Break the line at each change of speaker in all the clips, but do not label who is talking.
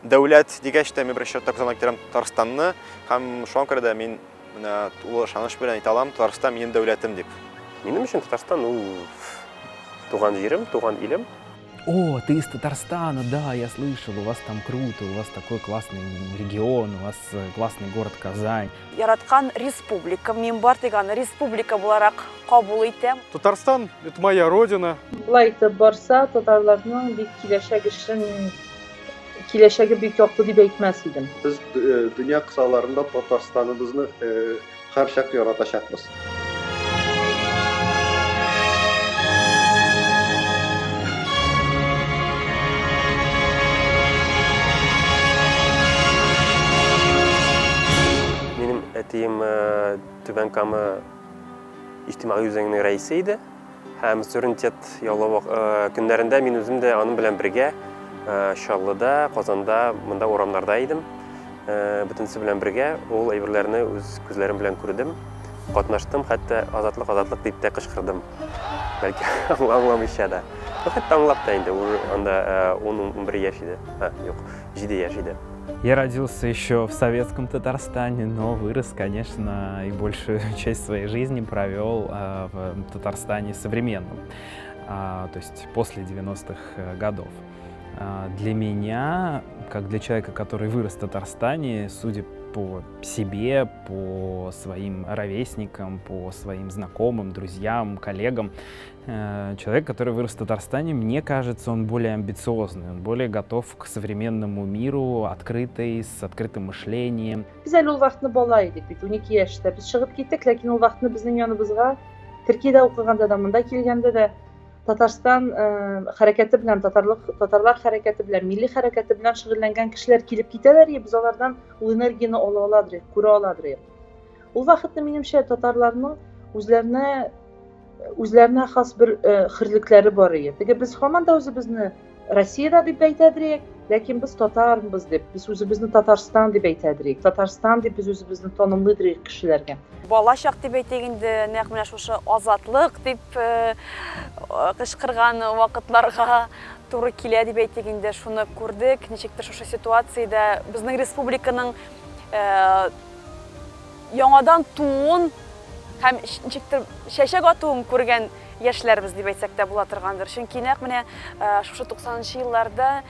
Дәүләт дигәч тә, мин беренче чиратта күз алдына китерәм Татарстанны, һәм шуңа күрә дә мин менә тулы ышаныч белән әйтә алам, Татарстан минем дәүләтем дип.
Минем өчен Татарстан ул туган җирем, туган илем.
О, ты из Татарстана, да, я слышал, у вас там круто, у вас такой классный регион, у вас классный город Казань.
Яраткан республика, мин бар тик аны республика буларак кабул итәм.
Татарстан – это моя родина.
Болай итеп барса, татарларның бик киләчәк өчен киләчәге бик якты дип әйтмәс идем.
Без дөнья кысаларында Татарстаныбызны һәрчак яратачакбыз.
Минем әтием Түбән Кама иҗтимагый үзәгенең рәисе иде. Һәм суверенитет яулау көннәрендә мин үзем дә аның белән бергә Чаллыда, Казанда, монда урамнарда идем. Бөтенесе белән бергә ул әйберләрне үз күзләрем белән күрдем, катнаштым, хәтта азатлык, азатлык дип тә кычкырдым. Бәлки аңламыйча да. Ну, хәтта аңлап та инде, уже анда 10-11 яшь иде. А, юк, 7 яшь иде.
Я родился еще в советском Татарстане, но вырос, конечно, и большую часть своей жизни провел в Татарстане современном, то есть после 90-х годов. Для меня, как для человека, который вырос в Татарстане, судя по себе, по своим ровесникам, по своим знакомым, друзьям, коллегам, человек, который вырос в Татарстане, мне кажется, он более амбициозный, он более готов к современному миру, открытый, с открытым мышлением.
Без әле ул вакытны бала идек бит, 12 яшьтә. Без чыгып киттек, ләкин ул вакытны безнең яныбызга Төркиядә укыганда да, монда килгәндә дә Татарстан хәрәкәте белән, татарлык, татарлар хәрәкәте белән, милли хәрәкәте белән шөгыльләнгән кешеләр килеп китәләр, и без алардан ул энергияне ала аладыр, күрә аладыр. Ул вакытны минемчә татарларның үзләренә үзләренә хас бер хөрлекләре бар иде. Теге без һаман да үзебезне Россиядә дип әйтәдер, ләкин без татарбыз дип, без үзебезне Татарстан дип әйтәдер. Татарстан дип без үзебезне танымлыйдыр кешеләргә.
Бала чак дип әйтик инде, нәкъ менә шушы азатлык дип кычкырган вакытларга туры килә дип әйтик инде, шуны күрдек, ничектер шушы ситуациядә безнең республиканың яңадан тууын һәм ничектер чәчәк атуын күргән яшьләрбез дип әйтсәк тә була торгандыр. Чөнки нәкъ менә шушы 90 елларда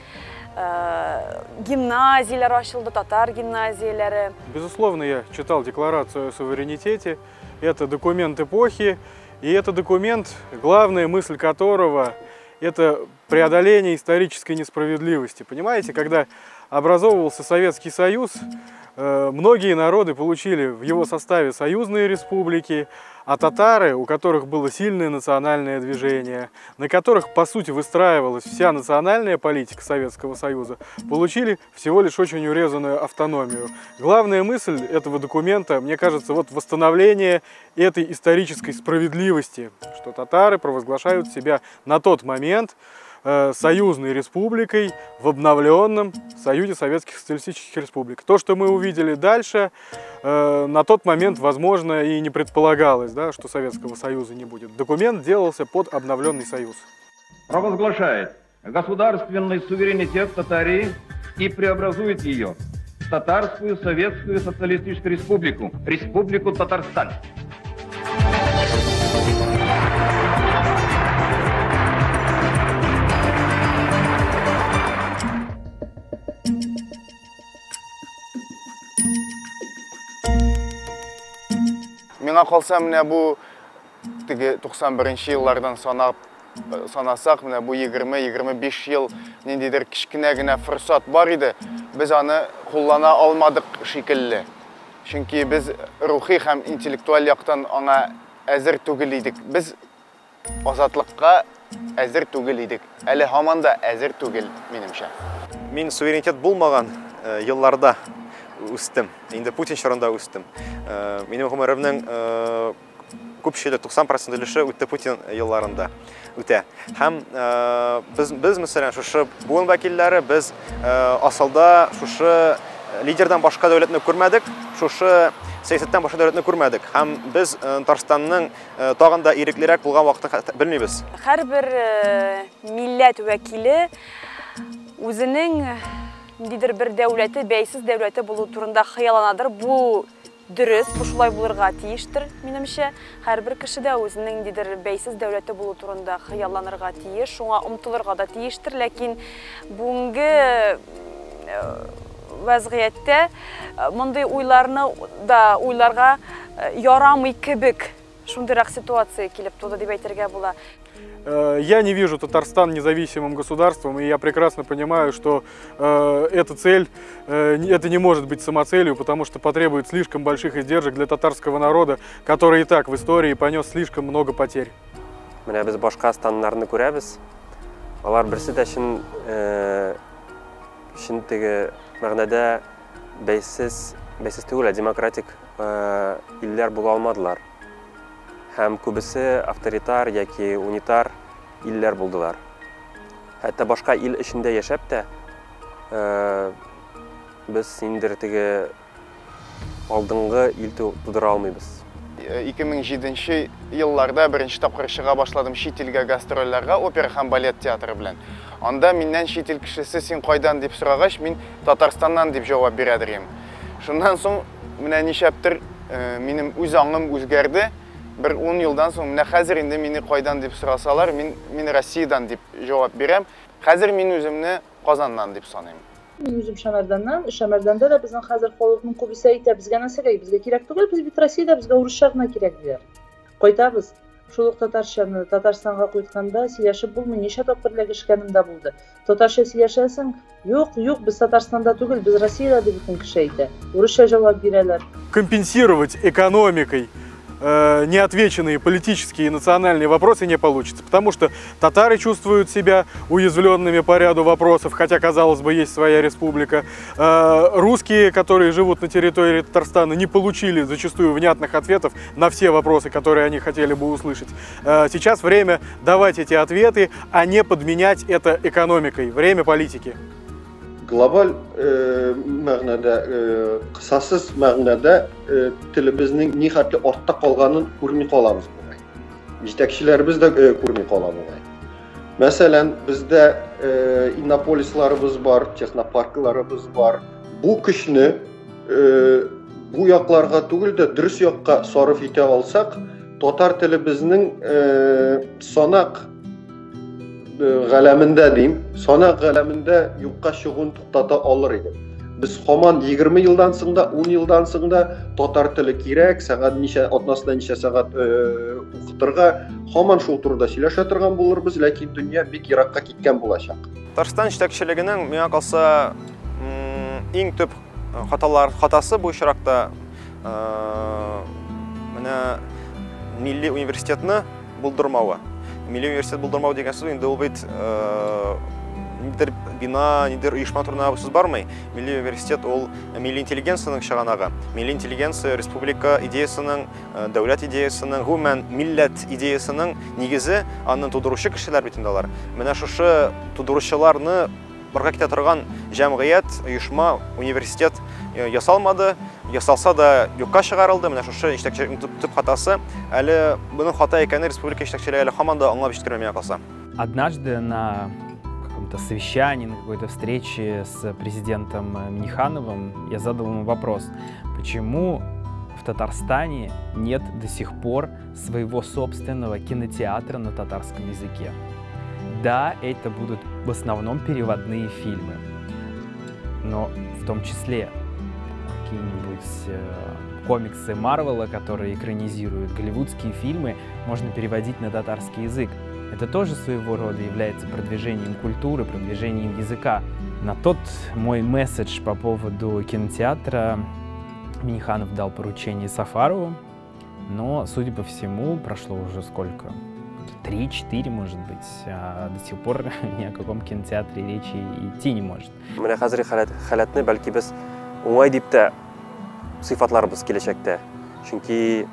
гимназияләр ачылды, татар гимназияләре.
Безусловно, я читал декларацию о суверенитете. Это документ эпохи, и это документ, главная мысль которого – это преодоление исторической несправедливости. Понимаете, когда образовывался Советский Союз, многие народы получили в его составе союзные республики, а татары, у которых было сильное национальное движение, на которых, по сути, выстраивалась вся национальная политика Советского Союза, получили всего лишь очень урезанную автономию. Главная мысль этого документа, мне кажется, вот восстановление этой исторической справедливости, что татары провозглашают себя на тот момент союзной республикой в обновленном Союзе Советских Социалистических Республик. То, что мы увидели дальше, на тот момент, возможно, и не предполагалось, да, что Советского Союза не будет. Документ делался под обновленный Союз.
Провозглашает государственный суверенитет Татарии и преобразует ее в Татарскую Советскую Социалистическую Республику, Республику Татарстан.
Миңа калса, менә бу теге 91 еллардан санап санасак, менә бу 20-25 ел ниндидер кечкенә генә форсат бар иде. Без аны куллана алмадык шикелле. Чөнки без рухи һәм интеллектуаль яктан аңа әзер түгел идек. Без азатлыкка әзер түгел идек. Әле һаман да әзер түгел, минемчә.
Мин суверенитет булмаган елларда үстем. Инде Путин чорында үстем. Минем гомеремнең күпчелеге, 90% өлеше үтте Путин елларында үтә. Һәм без, мәсәлән, шушы буын вәкилләре, без асылда шушы лидердан башка дәүләтне күрмәдек, шушы сәясәттән башка дәүләтне күрмәдек. Һәм без Татарстанның тагын да иреклерәк булган вакытын белмибез.
Һәрбер милләт вәкиле үзенең ниндидер бер дәүләте, бәйсез дәүләте булу турында хыялланадыр. Бу дөрес, бу шулай булырга тиештер, минемчә. Һәрбер кеше дә үзенең ниндидер бәйсез дәүләте булу турында хыялланырга тиеш, шуңа омтылырга да тиештер. Ләкин бүгенге вәзгыятьтә мондый уйларны да уйларга ярамый кебек, шундыйрак ситуация килеп туды дип әйтергә була.
Я не вижу Татарстан независимым государством, и я прекрасно понимаю, что эта цель, это не может быть самоцелью, потому что потребует слишком больших издержек для татарского народа, который и так в истории понес слишком много потерь.
Менә без башка станнарны күрәбез. Алар берсе дә чын теге мәгънәдә бәйсез түгел, ә демократик илләр була алмадылар. Һәм күбесе авторитар яки унитар илләр булдылар. Хәтта башка ил эчендә яшәп тә, без ниндидер теге алдынгы ил тудыра алмыйбыз.
2007 елларда беренче тапкыр чыга башладым чит илгә гастрольләргә опера һәм балет театры белән. Анда миннән чит ил кешесе син кайдан дип сорагач, мин Татарстаннан дип җавап бирә идем. Шуннан соң менә нишләптер минем үз аңым үзгәрде. Бер 10 елдан соң менә хәзер инде мине кайдан дип сорасалар, мин Россиядән дип җавап бирәм. Хәзер мин үземне Казаннан дип саныйм.
Мин үзем Шәмәрдәннән. Шәмәрдәндә дә безнең хәзер халыкның күбесе әйтә, безгә нәрсә кирәк? Безгә кирәк түгел, без бит Россиядә, безгә урысча гына кирәк диләр. Кайтабыз. Шул ук татарчаны Татарстанга кайтканда сөйләшеп булмый, ничә тапкыр эләгешкәнем дә булды. Татарча сөйләшәсең, юк, юк, без Татарстанда түгел, без Россиядә дип бөтен кеше әйтә. Урысча җавап бирәләр.
Компенсировать экономикой неотвеченные политические и национальные вопросы не получится, потому что татары чувствуют себя уязвленными по ряду вопросов, хотя, казалось бы, есть своя республика. Русские, которые живут на территории Татарстана, не получили зачастую внятных ответов на все вопросы, которые они хотели бы услышать. Сейчас время давать эти ответы, а не подменять это экономикой. Время политики.
Глобаль мәгънәдә, кысасыз мәгънәдә телебезнең ни хәтле артта калганын күрми калабыз бугай. Җитәкчеләребез дә күрми кала бугай. Мәсәлән, бездә иннополисларыбыз бар, технопаркларыбыз бар. Бу көчне бу якларга түгел дә дөрес якка сарыф итә алсак, татар телебезнең санак галәмендә дим, санак галәмендә юкка чыгуын туктата алыр идек. Без һаман 20 елдан соң да, 10 елдан соң да татар теле кирәк, сәгать ничә, атнасына ничә сәгать укытырга, һаман шул турыда сөйләшә торган булырбыз, ләкин дөнья бик еракка киткән булачак.
Татарстан җитәкчелегенең, миңа калса, иң төп хатасы бу очракта менә милли университетны булдырмавы. Милли университет булдырмау дигән сүз инде ул бит нидер бина, нидер оешма турында сүз бармый. Милли университет ул милли интеллигенциянең чыганагы. Милли интеллигенция республика идеясының, дәүләт идеясының, гомумән милләт идеясының нигезе, аны тудыручы кешеләр бит инде алар. Менә шушы тудыручыларны барга китә торган җәмгыять, оешма, университет ясалмады, ясалса да юкка чыгарылды. Менә шушы җитәкчелекнең төп хатасы. Әле моның хата икәнен республика җитәкчелеге әле һаман да аңлап җиткерми, миңа калса.
Однажды на каком-то совещании, на какой-то встрече с президентом Миннихановым я задал ему вопрос, почему в Татарстане нет до сих пор своего собственного кинотеатра на татарском языке. Да, это будут в основном переводные фильмы, но в том числе какие-нибудь комиксы Марвела, которые экранизируют голливудские фильмы, можно переводить на татарский язык. Это тоже своего рода является продвижением культуры, продвижением языка. На тот мой месседж по поводу кинотеатра Минниханов дал поручение Сафарову, но, судя по всему, прошло уже сколько? 3-4, может быть, а до сих пор ни о каком кинотеатре речи идти не может.
Менә хәзерге халәтне бәлки без уңай дип тә сыйфатларбыз киләчәктә. Чөнки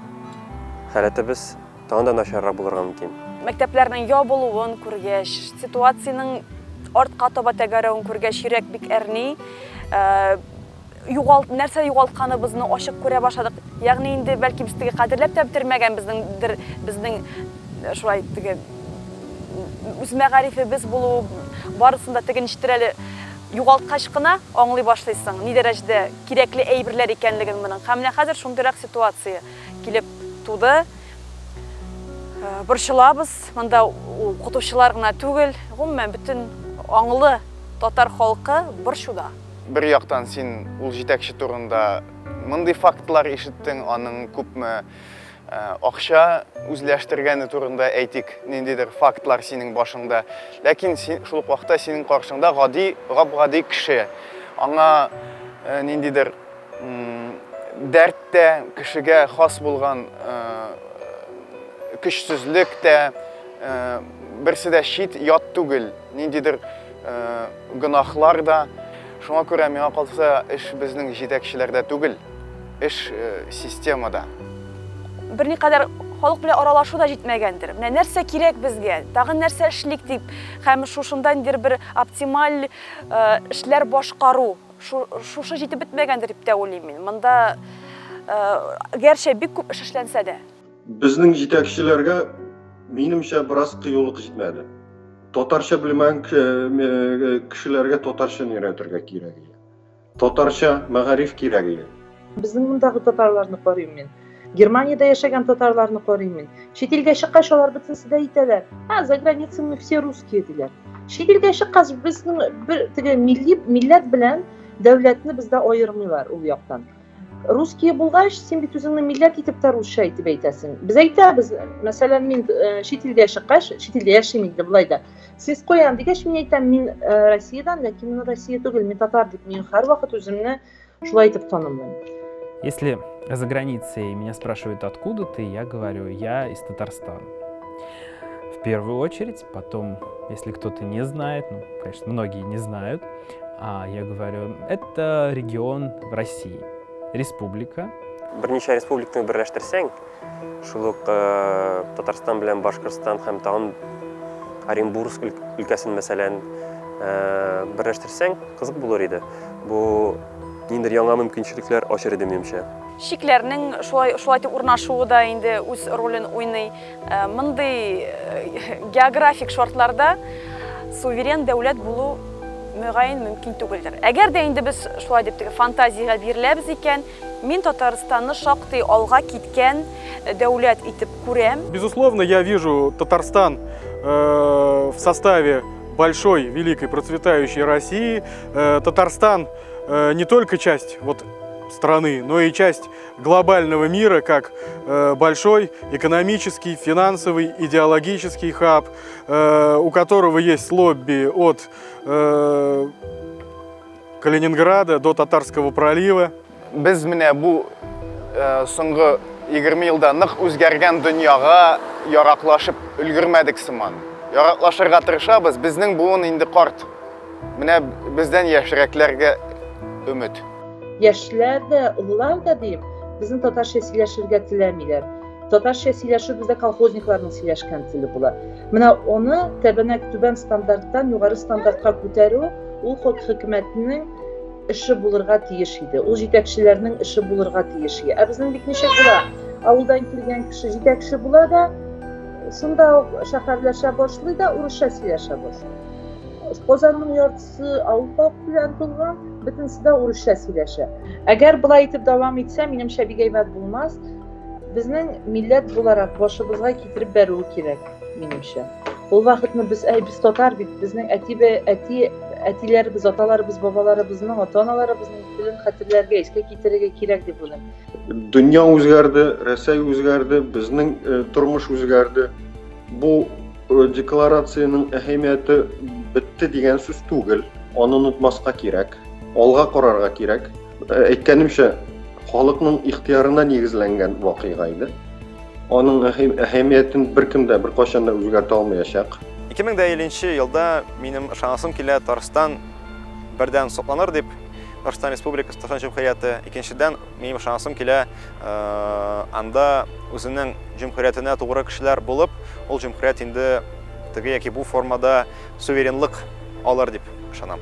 халәтебез тагын да начаррак булырга мөмкин.
Мәктәпләрнең ябылуын күргәч, ситуациянең артка таба тәгәрәвен күргәч, йөрәк бик әрни. Нәрсә югалтканыбызны ачык күрә башладык. Ягъни инде бәлки без теге кадерләп тә бетермәгән безнең шулай теге үз мәгарифебез булу, барысын да теге ничектер әле Югалткач кына аңлый башлыйсың, ни дәрәҗәдә кирәкле әйберләр икәнлеген моның. Һәм менә хәзер шундыйрак ситуация килеп туды. Борчылабыз, монда укытучылар гына түгел, гомумән бөтен аңлы татар халкы борчуда.
Бер яктан син ул җитәкче турында мондый фактлар ишеттең, аның күпме акча үзләштергәне турында әйтик, ниндидер фактлар синең башыңда. Ләкин шул ук вакытта синең каршыңда гади, гап-гади кеше. Аңа ниндидер дәрт тә, кешегә хас булган көчсезлек тә, берсе дә чит, ят түгел, ниндидер гөнаһлар да. Шуңа күрә миңа калса, эш безнең җитәкчеләрдә түгел, эш системада.
Берникадәр халык белән аралашу да җитмәгәндер. Менә нәрсә кирәк безгә, тагын нәрсә эшлик дип, һәм шушында ниндидер бер оптималь эшләр башкару, шушы җитеп бетмәгәндер дип тә уйлыйм мин. Монда гәрчә бик күп эш эшләнсә дә.
Безнең җитәкчеләргә, минемчә, бераз кыюлык җитмәде. Татарча белмәгән кешеләргә татарча өйрәтергә кирәк иде. Татарча мәгариф кирәк иде.
Безнең мондагы татарларны карыйм мин. Германиядә яшәгән татарларны карыйм мин. Чит илгә чыккач, алар бөтенесе дә әйтәләр. А, за границей мы все русские, диләр. Чит илгә чыккач, безнең бер теге милли милләт белән дәүләтне бездә аермыйлар ул яктан. Русские булгач, син бит үзеңне милләт итеп тә русча итеп әйтәсең. Без әйтәбез, мәсәлән, мин чит илгә чыккач, чит илдә яшим инде болай да. Сез каян дигәч, мин әйтәм, мин Россиядән, ләкин мин Россия түгел, мин татар дип, мин һәрвакыт үземне шулай итеп танымыйм.
Если за границей меня спрашивают, откуда ты, я говорю, я из Татарстана. В первую очередь, потом, если кто-то не знает, ну, конечно, многие не знают, я говорю, это регион в России, республика.
Берничә республиканы берләштерсәң, шул ук Татарстан белән Башкортстан һәм тагын Оренбургск өлкәсен, мәсәлән, берләштерсәң, кызык булыр иде. Бу ниндидер яңа мөмкинчелекләр ачыр иде, минемчә.
Чикләрнең шулай итеп урнашуы да инде үз ролен уйный. Мондый географик шартларда суверен дәүләт булу мөгаен мөмкин түгелдер. Әгәр дә инде без шулай дип теге фантазиягә биреләбез икән, мин Татарстанны шактый алга киткән дәүләт итеп күрәм.
Безусловно, я вижу Татарстан в составе большой, великой, процветающей России. Татарстан не только часть вот страны, но и часть глобального мира, как большой экономический, финансовый, идеологический хаб, у которого есть лобби от Калининграда до Татарского пролива.
Без менә бу соңгы 20 елда нык үзгәргән дөньяга яраклашып өлгермәдек сыман. Яраклашырга тырышабыз, безнең буын инде карт. Менә бездән яшьрәкләргә өмет.
Яшьләр дә, олылар да дип, безнең татарча сөйләшергә теләмиләр. Татарча сөйләшү бездә колхозникларның сөйләшкән теле була. Менә аны тәбәнәк түбән стандарттан югары стандартка күтәрү ул хөкүмәтнең эше булырга тиеш иде. Ул җитәкчеләрнең эше булырга тиеш иде. Ә безнең бит ничек була? Авылдан килгән кеше җитәкче була да, шунда ук шәһәрләшә башлый да, урысча сөйләшә башлый. Казанның яртысы авыл халкы белән тулган, бөтенесе дә урысча сөйләшә. Әгәр болай итеп дәвам итсә, минемчә бик әйбәт булмас. Безнең милләт буларак башыбызга китереп бәрүе кирәк, минемчә. Ул вакытны без, әй, без татар бит, безнең әтиләребез, аталарыбыз, бабаларыбызның, ата-аналарыбызның телен хәтерләргә, искә китерергә кирәк дип уйлыйм.
Дөнья үзгәрде, Рәсәй үзгәрде, безнең тормыш үзгәрде. Бу декларациянең әһәмияте бетте дигән сүз түгел. Аны онытмаска кирәк, алга карарга кирәк. Әйткәнемчә, халыкның ихтыярына нигезләнгән вакыйга иде. Аның әһәмиятен беркем дә беркайчан да үзгәртә алмаячак.
2050 елда минем ышанасым килә, Татарстан бердән сакланыр дип, Татарстан Республикасы, Татарстан Җөмһүрияте. Икенчедән, минем ышанасым килә, анда үзенең җөмһүриятенә тугры кешеләр булып, ул җөмһүрият инде теге яки бу формада суверенлык алыр дип ышанам.